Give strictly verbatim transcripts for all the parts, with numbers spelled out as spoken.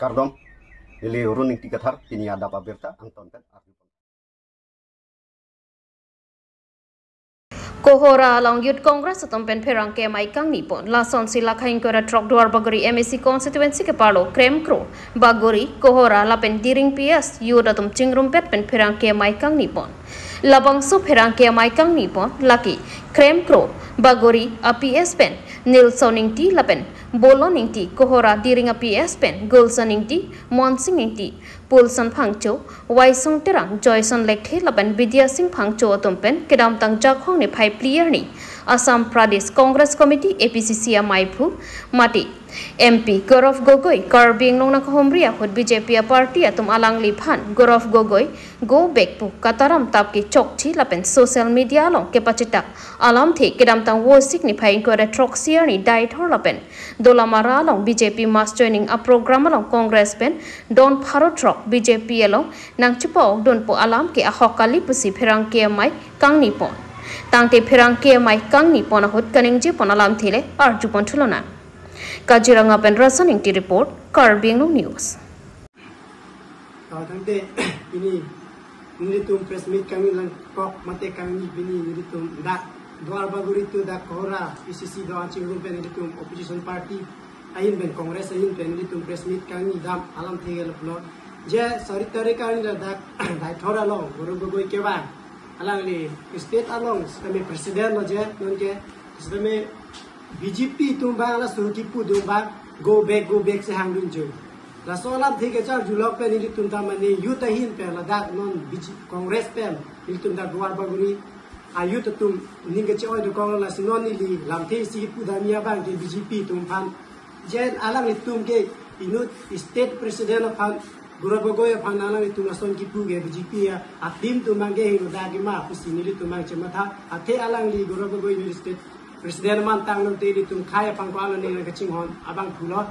Kardom, neli Run Ingti Kathar, pini adap abirta angton pen arju. Kohora along Youth Congress atum pen pherangke amei kangni pon. Lasonsi Lakha ingkoi ra throk Duarbagori M A C constituency ke parlo Kremkro, Bagori, Kohora lapen Diring P S youth atum chingrumpet pen pherangke amei kangni pon. Labangso pherangke amei kangni pon lake Kremkro, Bagori a P S pen Nilson Ingti lapen Bolon Ingti, Kohora Diring a P S pen Gulson Ingti, Monsing Ingti, Pulson Phangcho, Waisong Terang, Joyson Lekthe lapen Bidya Sing Phangcho atum pen kedamtang Jakhong niphai phli arni Assam Pradesh Congress Committee, A P C C, amaiphu mate M P Gaurav Gogoi Karbi Anglong nangkahumri ahut B J P a party atum alangliphan Gaurav Gogoi go back pu kataram tap ke chokche lapen social media along kepachetak alamthe kedamtang Vosik niphai ingkoi ra throksi arni Deithor lapen Dolamara along B J P mass joining a program along Congress pen don pharo throk B J P along nangchepa-okdun pu alam ke ahok kali pusi pherangke amei kangni pon. Tangte pherangke amei kangni pon ahut kaningje pon alamthe le arju pon thulonang. Kaziranga pen Rasan Ingti report, Karbi Anglong News. Ah, tangte, pini nelitum press meet kangni nangkok mate kangni pini nelitum dak Duarbagori to dak Kohora P C C do-an chingrum pen nelitum opposition party ahin pen Congress ahin pen nelitum press meet kangni dam alamthe ke lapulo. Je sari tarik kangni dak Deithor along Gaurav Gogoi kevang. Alangli state along sitame president lo je, nonke sitame B J P atum abang laso kipu atum abang go back, go back si hangdun jo. Laso alamthe kecharjulok pen nelitum ta mane youth ahin pen ladak non B J P Congress pen nelitum dak Duarbagori a youth atum ning keche-oi dokok lasi non neli lamthe isi kipu damji abang ke B J P atum aphan. Je alanglitum ke inut state president aphan Gaurav Gogoi aphan alanglitum lason kipu ke B J P a, a team atum abang ke hingno dagi ma pusi nelitum abang chematha. Athe alangli Gaurav Gogoi inut state president mantang lote nelitum khei aphan ko alang neli kachinghon abang pulo.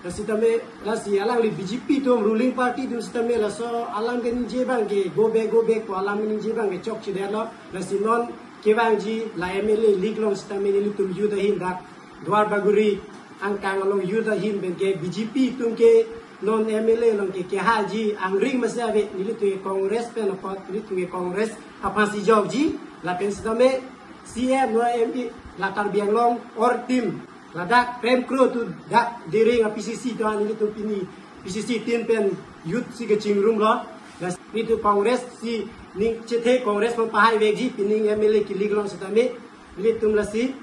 Lasi tame, lasi alangli B J P atum ruling party atum sitame laso alam keningje abang ke go back, go back pu alam keningje abang ke chokchedetlo. Lasi non kevangji la M L A league along sitame nelitum youth ahin dak Duarbagori angkang along youth ahin pen ke B J P atum ke non M L A along ke kehaiji angring masi ave, nelitum ke Congress pen apot nelitum ke Congress aphansi jokji lapen sitame C M lo M P la Karbi Anglong or team ladak Kremkro to dak Diring a P C C do-an nelitum pini P C C team pen youth si kachingrumlo. Lasi nelitum Congress si ning chethe Congress pen pahai vekji pining M L A ki league along sitame nelitum lasi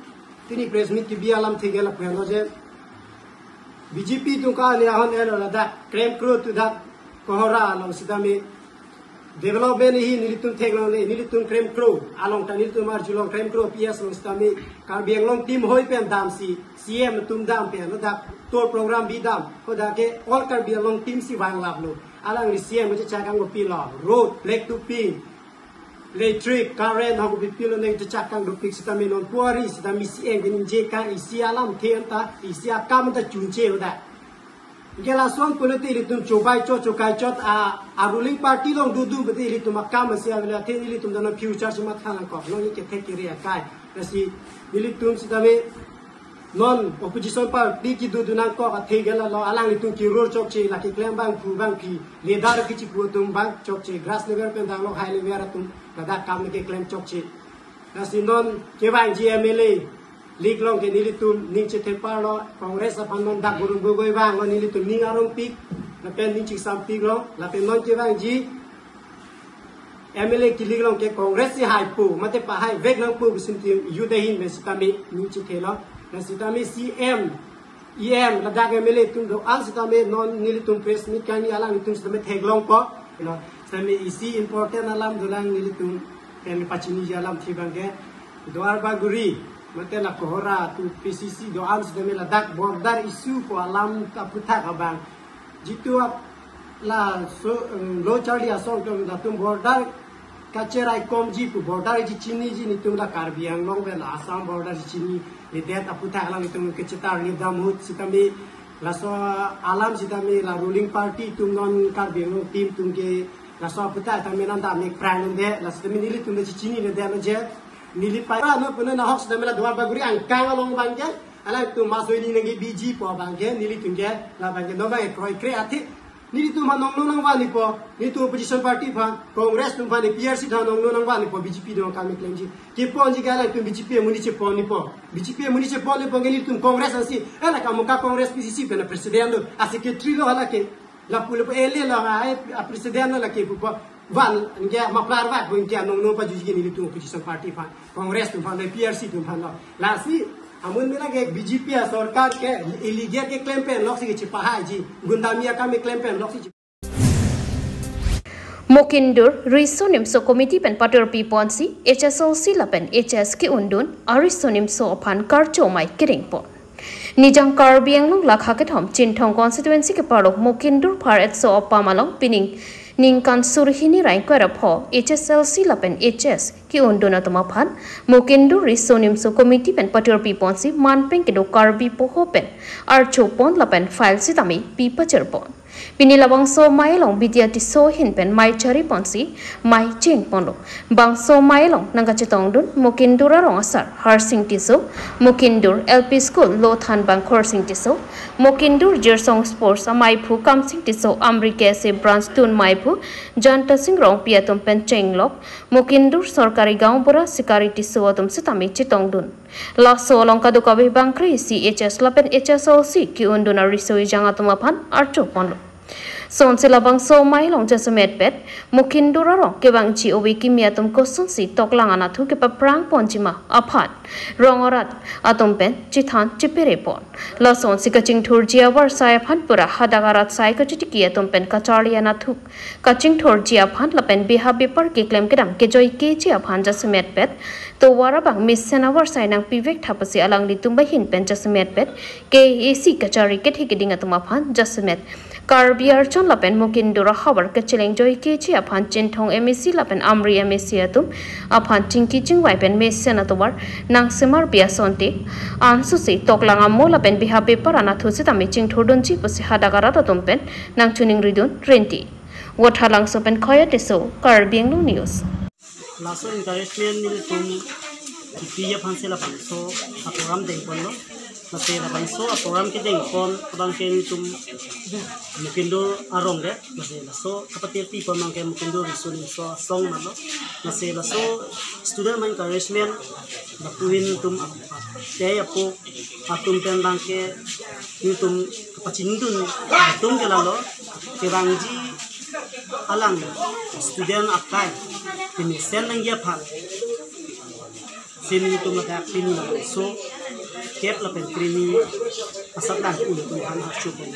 pini press meet kebi alamthe ke lapu henlo je B J P atum kali ahon elo ladak Kremkro to dak Kohora along sitame development hi nelitum theklongle, nelitum Kremkro along ta nelitum arjulong Kremkro P S along sitame Karbi Anglong team hoi pen damsi C M atum dam pen ladak tour program bi dam, hadak ke all Karbi Anglong team si vanglaplo. Alangli C M kachechak kangpilo, road, black to pink, electric, current, hako pipilo neng chechak kangdopik sitame non puari sitame C M keningje kang isi alamthe anta, isi akam anta chunche hadak. Ke lason pulote ilitum chobai chot chokai chot a, a ruling party along dudu bete ilitum akam si avela the ilitum dana future si matha nangkok, non ke thek kiri akai. Lasi ilitum sitame non opposition party kidudu nangkok athe ke lalo alanglitum kirur chokche, la keklem abang phu abang phi, leader kichipu atum abang chokche, grass level pen dang lo high level atum ladak kam keklem chokche. Lasi non kevangji M L A league along ke nelitum ning chethe parlo, Congress aphan non dak Gaurav Gogoi vanglo nelitum ning arongpik, lapen ning chingsampiklo, lapen non kevangji M L A ki league along ke Congress si haipo, mate pahai vek nangpo pusi nelitum youth ahin pen sitame ning chethelo. Na sitame C M, E M, ladak M L A atum do-an sitame non nelitum press meet kangni alanglitum sitame theklongpo. No, sitame isi important alam dolang nelitum pen pachiniji alamthe abang ke Duarbagori mate la Kohora to P C C do-an sitame ladak border issue pu alam ta aphuthak abang. Jitu ap-, laso, eh, lo charli asong atum latum border kacheraikomji pu border kechiniji nelitum la Karbi Anglong pen la Assam border kechiniledet aphuthak alanglitum kechetar ni dam ahut sitame laso alam sitame la ruling party atum non Karbi Anglong team atum ke laso aphuthak tame nang dam mek pran de, la sitame nelitum le chechiniledetlo je, neli pai ra no puno nahok sitame la Duarbagori angkang along abang ke Alangtum maso ini nangkebiji pu abangke, nelitum ke, labangke, non abangke kroikre athe. Nelitum aphan nongno nangvanjipo, nelitum opposition party aphan, Congress atum aphan, A P R C aphan nongno nangvanjipo, B J P atum akam keklemji. Keponji ke alangtum B J P amonit cheponjipo. B J P amonit cheponjipo ke nelitum Congress ansi, eh, la kamuka Congress P C C pen president lo, a secretary lo hala ke. Lapu lapu L A lo, a, a president lo lake pupo. Van, anke muffler vat, bo anke nongno pajuji nelitum opposition party aphan, Congress atum aphan, A P R C atum aphan lo. Lasi, amun mena ke B J P asorkar ke illegal keklem pen loksi kechepahaiji, gundami akam keklem pen loksi. Mokindur Riso Nimso Committee pen patur piponsi H S L C lapen H S ke-undun ariso nimso aphan karcho amei kedengpon. Nijang Karbi Anglong lakha kethom Chinthong constituency keparlo Mokindur Phar Etso apam along pining ningkan suri hini ra ingkoi ra pho H S L C lapen H S ke-undun atum aphan Mokindur Riso Nimso Committee pen patur piponsi manpeng kedo Karbi poho pen archopon lapen file sitame pi pachirpon. Pini labangso amei along Bidya Tisso ahin pen mei chariponsi mei chengponlo. Bangso amei along nangkachetongdun Mokindur arong asar Harsing Tisso, Mokindur L P School lothan abang Khorsing Tisso, Mokindur Jirsong Sports ameiphu Kamsing Tisso, Amri K S A Branch tun ameiphu Janta Sing Rongpi atum pen chenglok, Mokindur Sorkari Gaonbura Sikari Tisso atum sitame chetongdun. Laso along kadokave bangkre isi H S lapen H S L C ke-undun ariso ejang atum aphan archoponlo. Sonsi labangso amei along jasemetpet Mokindur arong kevangji ove kimi atum kosonsi toklang anatthu kepaprangponjima aphan rong arat atum pen chethan cheperepon. Lasonsi kachingthurji avarsai aphan pura hadak arat sai kachetiki atum pen kacharli anatthu kachingthurji aphan lapen beha bepar keklem kedam kejoikeji aphan jasemetpet tovar abang mesen avarsai nangpivek tha pusi alanglitum ahin pen jasemetpet K A A C kachari kethe keding atum aphan jasemet Karbi Archon lapen Mokindur ahavar kacheleng joikeji aphan Chinthong M A C lapen Amri M A C atum aphan chingki chingvai pen mesen atovar nangsemar pi asonte ansusi toklang amo lapen beha bepar anatthu sitame chingthurdunji pusi hadak arat atum pen nangchoningridun renti. Vothatlangso pen Khoya Tisso, Karbi Anglong News. Laso encouragement nelitum kipi aphansi labangso aprogram dengponlo. Lasi labangso aprogram kedengpon abangke nelitum Mokindur arong ke, lasi laso kapatir pipon abangke Mokindur Riso Nimso Asong malo. Lasi laso student ma encouragement, lapu ahin nelitum ap-, ap-, tei apo atum pen abangke nelitum kapachingdun atum ke lalo, kevangji alang student akai kemesen nangji aphan si nelitum ladak pini labangso kep lapen kreni asatlang un atum aphan archopon.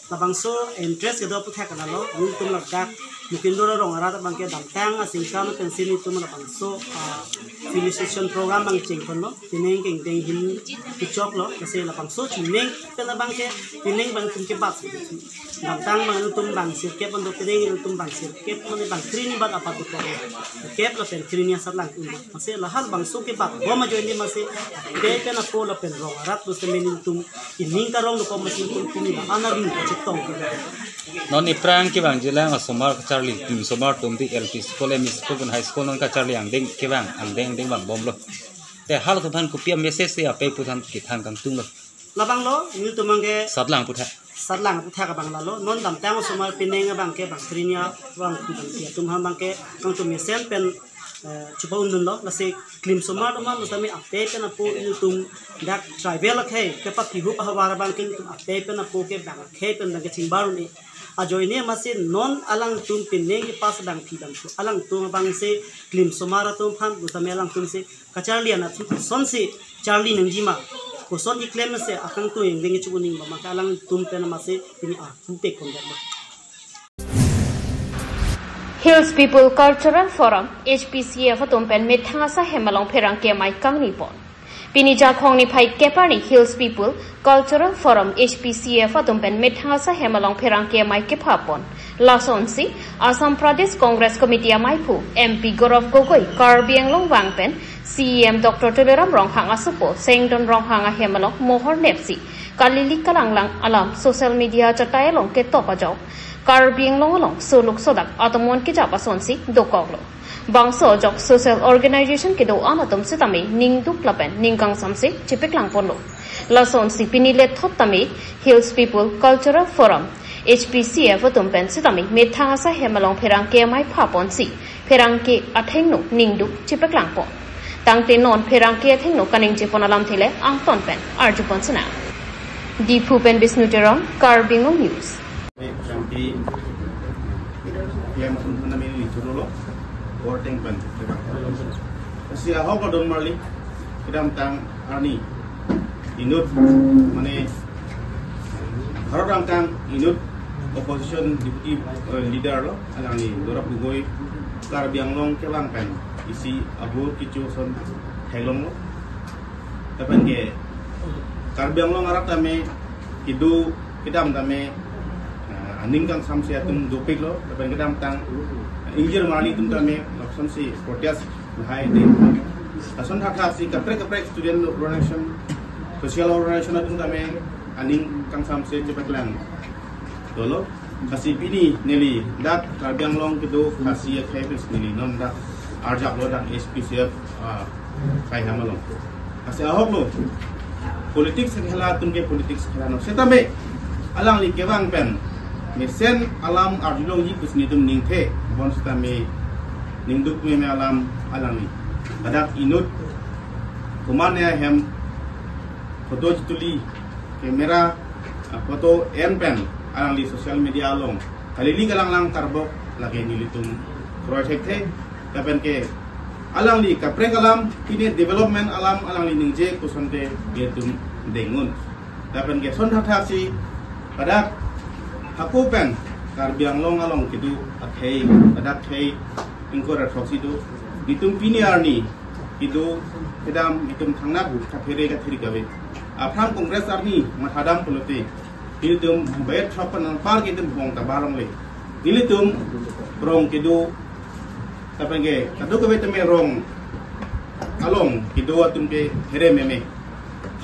Labangso interest kedo aputhak lalo, nelitum ladak Mokindur arong arat abangke damtang asingkan pensi nelitum labangso, ah, felicitation program abang chengponlo, pining kengdeng hini kechoklo, lasi labangso pining pen abangke pining abang tum kebat. Damtang abang tum bang sirkep ando, pining tum bang sirkep mane bang kreni bat apat dokok. Kep lapen kreni asatlang un. Lasi lahai labangso kebat bom ajoine masi tei pen apo lapen rong arat bus temen nelitum ining karong dokok masi nelitum pini la-an adim kachetong. Non aphrang kevangjilang asomar kacharli atum, somar atum di L P school, M E school pen high school non kacharli angdeng kevang, angdeng angdeng vangbomlo. Te halatum aphan kopi a-message si ape puthan kethan kangtunglo. Labanglo, nelitum abangke satlang aputhak. Satlang aputhak abang lalo. Non damtang osomar pining abangke bang kreni abang pi bang pi atum aphan abangke kangtum mesen pen, eh, chepa-undunlo. Lasi klim osomar atum aphan sitame ape pen apo nelitum dak tribal akhei kepakihup ahavar abangke nelitum ape pen apo ke bang akhei pen abangke chingbar un-e. Ajoine masi non alangtum pining kepas bang pi bang pi alangtum abangsi klim osomar atum aphan sitame alangtumsi kacharli anatthu kosonsi charli nangjima, koson keklem si akangtung angdeng kecho-un-e ma, maka alangtum pen masi pini arpu pekon dek ma. Hills People Cultural Forum, H P C F atum pen methang asai hem along pherangke amei kangnipon. Pini Jakhong niphai kep arni Hills People Cultural Forum, H P C F atum pen methang asai hem along pherangke amei kephapon. Lasonsi Assam Pradesh Congress Committee ameiphu M P Gaurav Gogoi Karbi Anglong vang pen C E M Doctor Tuliram Ronghang asopo Sengdon Ronghang ahem along mohor nepsi kalilik kalanglang alam social media chatai along ketop ajok Karbi Anglong along soluk sodak atomon kejap asonsi dokoklo. Bangso ajok social organization kedo-an atum sitame ningduk lapen ningkangsamse chepeklang ponlo. Lasonsi pini lethot tame Hills People Cultural Forum, H P C F atum pen sitame methang asai hem along pherangke amei pha ponsi pherangke athengno ningduk chepeklang pon. Tangte non pherangke athengno kaningje pon alamthe le angton pen arju pon sinang. Diphu pen Bisnu Teron, Karbi Anglong News. Yang pun pun nami ini dulu lo, boarding pen. Kasi ahok lo don marli, kedamtang arni inut, mane, Bharat rangkang inut opposition deputy, eh, leader lo, alangli Gaurav Gogoi, Karbi Anglong kelang pen isi abur kecho ason theklonglo. Lapen ke Karbi Anglong arat tame kedo kedam tame, eh, aning kangsamse atum dopiklo, lapen kedamtang ingjir marli atum tame lapuson si protest lahai dei. Lason thakthak si kaprek kaprek student organization, social organization atum tame aning kangsamse chepeklang dolo. Kasi pini neli dak Karbi Anglong kedo Khasi akhei pes neli non dak arjap lo dak H P C F, ah, akhei hem along. Kasi ahok lo. Politics khela atum ke politics khela non. Sitame alangli kevang pen mesen alam arjulongji pusi nelitum ningthe, bonsitame ningduk meme alam alangli. Ladak inut komatne ahem photo chituli, camera, ah, photo en pen alangli social media along kalili kalanglang karbok lake nelitum kroi thekthe. Lapen ke alangli kaprek alam, pine development alam alangli ningje koson ke nelitum dengun. Lapen ke son thakthak si ladak hako pen Karbi Anglong along kedo akhei, ladak khei ingkoi ra throksi do. Nelitum pini arni kedo kedam nelitum thangnat kaphere kathiri kave. Aphrang Congress arni mathadam pulote nelitum bayat thok pen anpar ke nelitum bong ta barong le. Nelitum rong kedo, lapen ke kadokave tame rong along kedo atum ke here meme.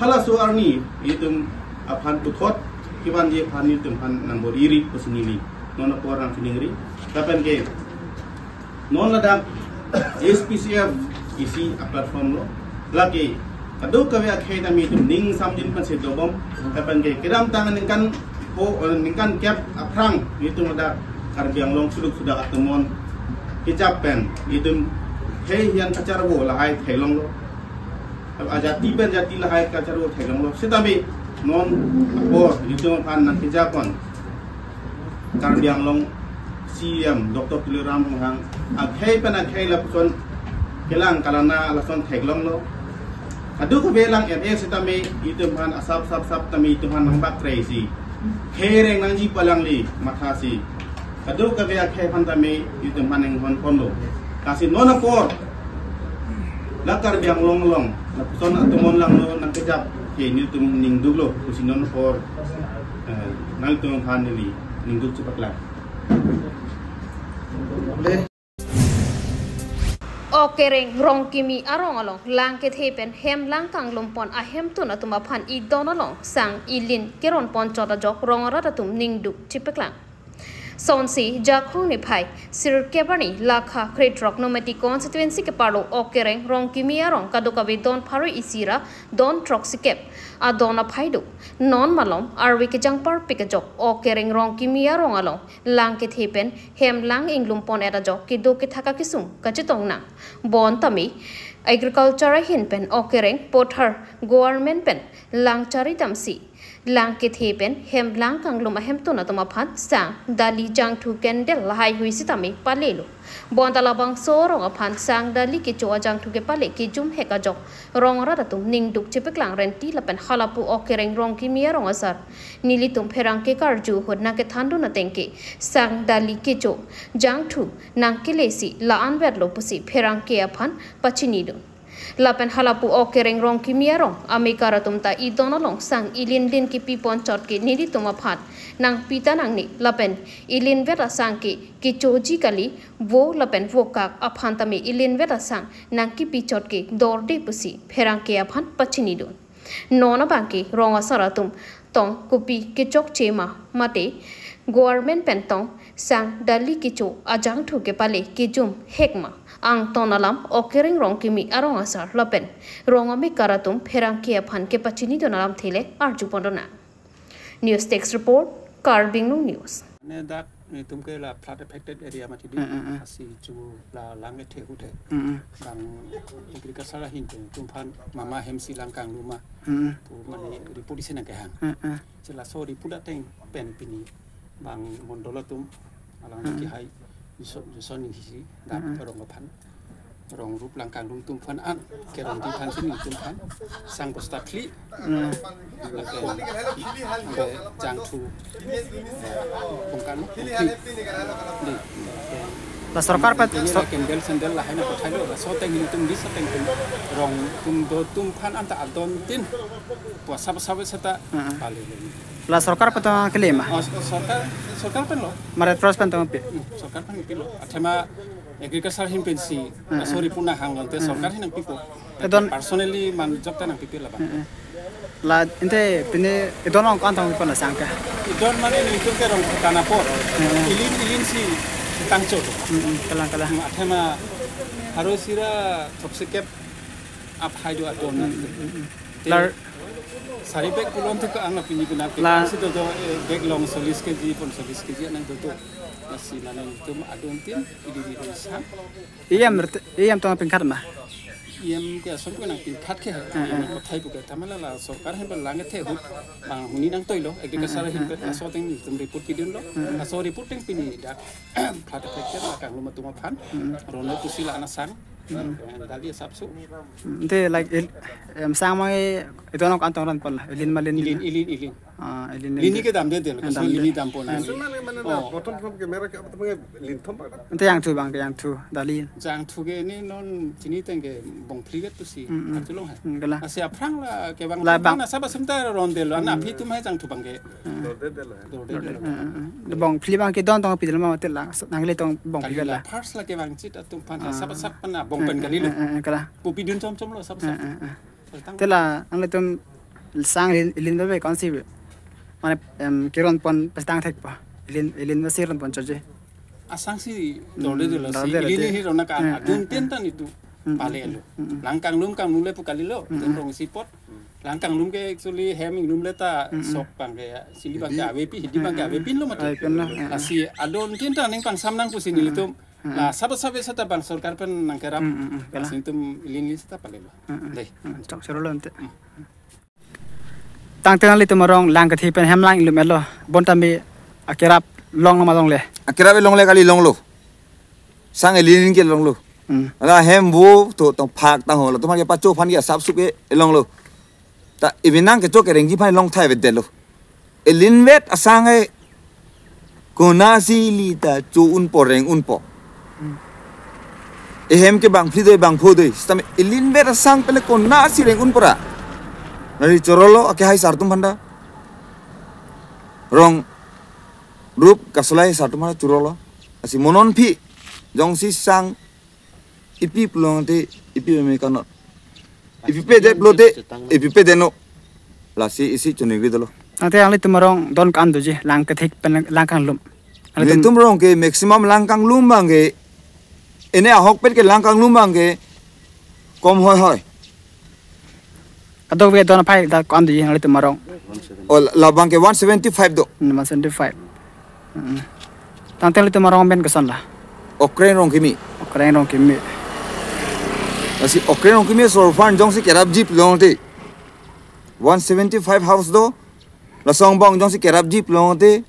Halaso arni nelitum aphan puthot kevanji aphan nelitum aphan nang bor-iri pusi neli non apor nang chiningri. Lapen ke non ladak H P C F isi a-platform lo. Lake kadokave akhei tame itum ning samjin pensi dobom. Lapen ke kedamtang ningkan ho, eh, ningkan kep aphrang itum ladak Karbi Anglong soluk sodak atomon kejap pen itum khei hian kacharvo lahai theklonglo. Ajati pen jati lahai kacharvo theklonglo. Sitame non apor itum aphan nang kejapon Karbi Anglong C E M Doctor Tuliram Ronghang akhei pen akhei lapuson kelang kalana lason theklonglo. Kadokave lang M A sitame itum aphan asap sap sap tame itum aphan nang bak krei si khei reng nangji pu alangli matha si kadokave akhei aphan tame itum aphan nang hon ponlo. Lasi non apor la Karbi Anglong along lapuson atomon langno nang kejap ke nelitum ningduklo pusi non apor, eh, nangtum aphan neli ningduk chepaklang. Okereng Rongkimi arong along lang kethe pen hem lang kanglum pon ahemtun atum aphan idon along sang ilin keron pon chot ajok rong arat atum ningduk chepaklang. Sonsi Jakhong niphai sirkep arni lakha krethrok Nomati constituency keparlo Okereng Rongkimi arong kadokave don pharo isi ra don throksikep adon aphai do. Non malom arve kejang parpik ajok Okereng Rongkimi arong along lang kethe pen hem lang inglum pon et ajok kedo kethak akesung kachetong nang. Bon tame agriculture ahin pen Okereng Pothar government pen lang chari damsi lang kethe pen hem lang kanglum ahemtun atum aphan sang, dali, jangthu, candle lahai hui sitame palelo. Bonta labangso arong aphan sang, dali kecho ajangthu kepale kejum hek ajok rong arat atum ningduk chepaklang renti lapen halapu Okereng Rongkimi arong asar nelitum pherangke karju ahut nang kethandun ateng ke sang, dali, kecho, jangthu nang kele si la-an vetlo pusi pherangke aphan pachinidun. Lapen halapu Okereng Rongkimi arong amekar atum ta idon along sang ilin lin kepi pon chot ke nelitum aphan nangpi ta nangne lapen ilin vet asang ke kechoji kali, vo lapen vokak aphan tame ilin vet asang nang kepi chot ke dorde pusi pherangke aphan pachinidun. Non abang ke rong asar atum tong kopi kechokche ma mate Government pen tong sang dali kecho ajangthu kepale kejum hekma, angton alam Okereng Rongkimi arong asar lapen rong amekar atum pherangke aphan kepachinidun alamthe le arjupon dona. News Desk Report, Karbi Anglong News. Mane dak netum ke la flood affected area mati di. Mm, mm, mm. Asi chu la lang ke the hu the. Mm, mm. Bang agriculture ahin pen netum aphan mama hem si lang kangluma. Mm, mm. Pu mane report isi nangkehang. Mm, mm. Si laso report ateng pen pini bang mondol atum alang, mm, kehai Jason, Jason Inghi si dak, mm, rong aphan, rong rup lang kanglum atum aphan an, kerong atum aphan si netum aphan sang bosta phli. Mm. Lapen, be jangthu bongkan phli. Di. La sorkar pen, ini so- la candle sandal lahai nangpathai lo, laso ateng netum di, laso ateng pen rong atum do atum aphan anta adon tin puasa pasawet seta, mm, pale lo. La sorkar pen tong kele ma? Oh, sorkar, sorkar pen lo. Ma Red Cross pen tong pi? Hmm, sorkar pen pi lo. Athema agriculture ahin pensi, mm, ah, sorry, puna hang lonte, mm, sorkar ahin nangpipo. Edon personally manjok ta nangpipi labang. Mm, mm. La ante pini edon along ko-an tong pi pon la sang ke? Edon mane netum ke rong tana apor. Mm, mm. Ilin, ilin si tangcho. Mm, mm. Kalang, kalang. Hmm, athema haro sira thopsi kep aphai do adon. Mm, mm, mm, mm. Te lar- sari bag pulon tu ka ang pini pina pe. La- si do do, eh, bag long solis keji, pon solis keji anang do do. Lasi mane netum adon tin, idi di do sang. E M ret-, E M tong pingkat ma? E M ke ason ko nangpingkat ke. Ah, ah. E M ko thai pu ke, athema la la sorkar ahin pen lang the hu. Bang huni nangtoi lo, agriculture, ah, ah, ahin pen, ah, ah, laso ateng netum report pidun lo. Ah, ah. Laso report ateng pini dak flood affected la kanglum atum aphan. Hmm. Rono pusi la ana sang. Hmm. Dali asapso. Hmm, ante like il-, em, sang mang e, edon along ko-an tong rong pon la. Ilin ma lin? Ilin, ilin, ilin. Ah, ilin, ilin lin ke damde del, dam kaso de. Ilin dampo na. Laso mane, mane na, oh, bottom from ke mera ke apa teman linthom pak. Ante jangthu bang ke jangthu, dali. Jangthu ke ne non chini ateng ke bong phli vet pusi. Hmm, hmm. Arjulong hai. Hmm, kalang. Asi aphrang la kevang la bang. Bang na saba semta ronde lo, ana, hmm, aphi atum hai jangthu bang ke. Hmm. Dorde del lo. Dorde del lo. Hmm, hmm, hmm. De bong phli bang ke don tong pi del ma tel la. Nangle tong bong phli, kali la, la. First la kevang chit atum aphan, ah, saba sab pana bong pen kali lo. Hmm, hmm, hmm, kalang. Pu pidun chom chom lo saba sab. Hmm, hmm, hmm. Tang. Te la nanglitum sang ilin, ilin bebe ko-an si be? Mane, em, keron pon pastang thek pa. Ilin, ilin bebe si ron pon choji. Asang si, hmm, dorde de lo si. Dorde de. Ilin hi rona ka, hmm, adun, hmm, tin tan itum. Hmm, pale lo. Hmm, hmm. Lang kanglum, kanglum le pu kali lo. Hmm, hmm. Itum rong isi apot. Lang kanglum ke actually hem inglum le ta, hmm, hmm, sok bang ke ya. Sili bang ke, hidi, ave pi, hidi bang ke, hmm, hmm, ave pin lo mati. Ave pin lo, hmm, hmm. Lasi adon tin tan ning pangsam nang pusi, hmm, nelitum. Hmm. La saba saba seta bang sorkar pen nangkerap. Hmm, hmm, hmm. Kalang. Lasi netum ilin li seta pale lo. Hmm, hmm. Dei. Hmm, chok choro lo ante. Hmm. Tangte nanglitum arong lang kethe pen hem lang inglum-et lo. Bonta me akerap long lo ma longle? Akerap e longle, kali longlo. Sang ilin ke longlo. Hmm. La hem vo to tong phak tang ho. Latum ke pacho aphan ke asapso ke longlo. Ta ivinang kecho kerengji aphan long thai vet det lo. Ilin vet asang e konasi ili ta cho unpo, reng unpo. Hmm. Ehem ke bang phli doi, bang pho doi. Sitame ilin vet asang pen le konasi reng unpo ra. Nari choro lo akehai sar atum aphan ta. Rong rup kasolai sar atum aphan ta choro lo. Lasi mo non aphi jongsi sang ipi pulote ipi me kanot. Ipi pe det pulote ipi pe det no. Lasi isi choningri dolo. Ante nanglitum arong don ko-an doji lang kethek pen lang kanglum? Nanglitum, netum rong ke maximum lang kanglum bang ke. Ene ahokpet ke lang kanglum bang ke kom hoi hoi. Kadokave don aphai ta ko-an doji nanglitum arong? Oh, la, labang ke one seventy-five do. Hmm, one seventy-five. Hmm. Tangte nanglitum arong amen koson la? Okreng Rongkimi. Okreng Rongkimi. Lasi Okreng Rongkimi sorphan jongsi kerapji pulote one seventy-five house do. Laso angbong jongsi kerapji pulote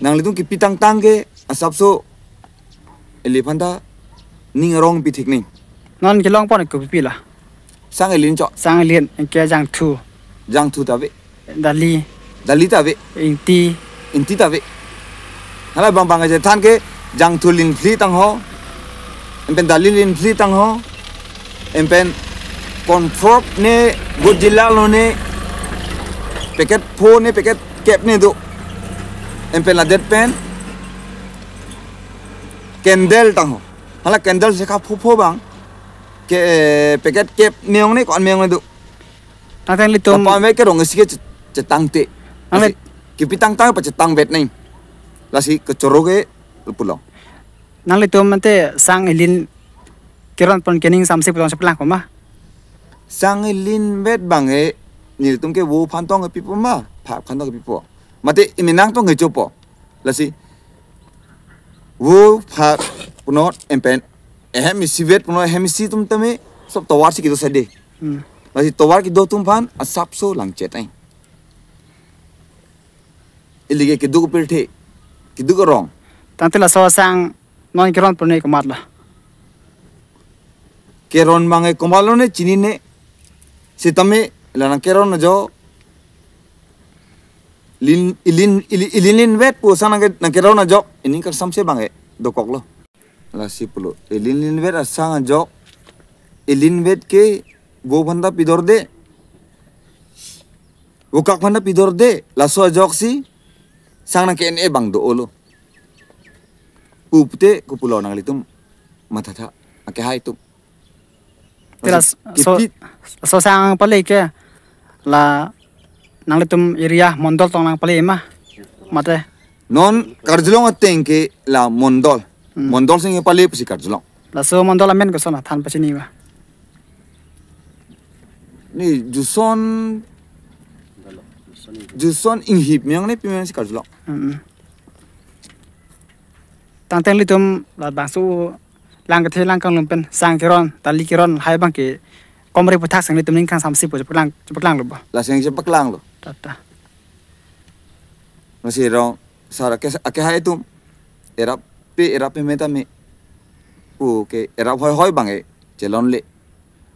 nanglitum kipi tangtang ke asapso ili aphan ta ning arong pi thik ning. Non kelong pon ke kopi la? Sang ilin chok. Sang ilin, anke jangthu. Jangthu ta ave. Dali. Dali ta ave. Ingti. Ingti ta ave. Hala bang bang aja than ke jangthu lin phli tang ho. Empen dali lin phli tang ho. Empen comfort ne Godzilla lo ne packet pho ne packet kep ne do. Empen ladet pen candle tang ho. Hala candle si kapho pho bang. Ke, eh, packet kep me-ong ne ko-an me-ong ne do. Tangte nanglitum. Tapa me ke rong isi ke chet-, chetangte. Nangli-, asi. Kipi tangtang pachetang vet nang. Lasi kechoro ke pulo. Nanglitum ante sang ilin keron pon kening samsi pulo cheplang koma. Sang ilin vet bang e, nelitum ke vo phan tong kepipo ma, phak phan tong kepipo. Mate iminang tong kechopo. Lasi vo phak punot empen, ehem isi vet punot ehem isi atum tame sob tovar si kedo sade. Hmm. Lasi tovar kedo atum aphan asapso langchet ai. Ili ke keduk pirthe, keduk rong. Tangte laso sang non keron pon ne komat lo? Keron bang e komat lo ne chinine. Sitame la nangkeron ajo. Lin, ilin, ili, ilin lin vet pu sang nang, nangkeron ajok. Ining kasamse bang e dokok lo. Lasi pulo. Ilin lin vet asang ajok. Ilin vet ke vo aphan ta pidorde. Vo kak aphan ta pidorde. Laso ajoksi sang nangke-en e bang do-olo. Pu pute kopulo nanglitum mathatha. Akehai atum. Tela so, kipi- so sang pale ke la nanglitum area mondol tong nangpale ma? Mate. Non karjulong ateng ke la mondol. Hmm. Mondol sing pale pusi karjulong. Laso mondol amen koson than pachini ma? Ne Juson, Juson Inghip miyang ne pi miyang si karjulong. Hmm. Tangte nanglitum labangso lang kethe lang kanglum pen sang keron, tali keron hai bang ke komre puthak sang nanglitum ning kang samsi pu chepaklang, chepaklang lo ba? La sang chepaklang lo. Tata. Lasi rong sar ake, akehai atum. Erap pe, erap pe meta me. Pu ke erap hoi hoi bang e. Chelon le.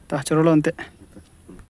Ta choro lo ante.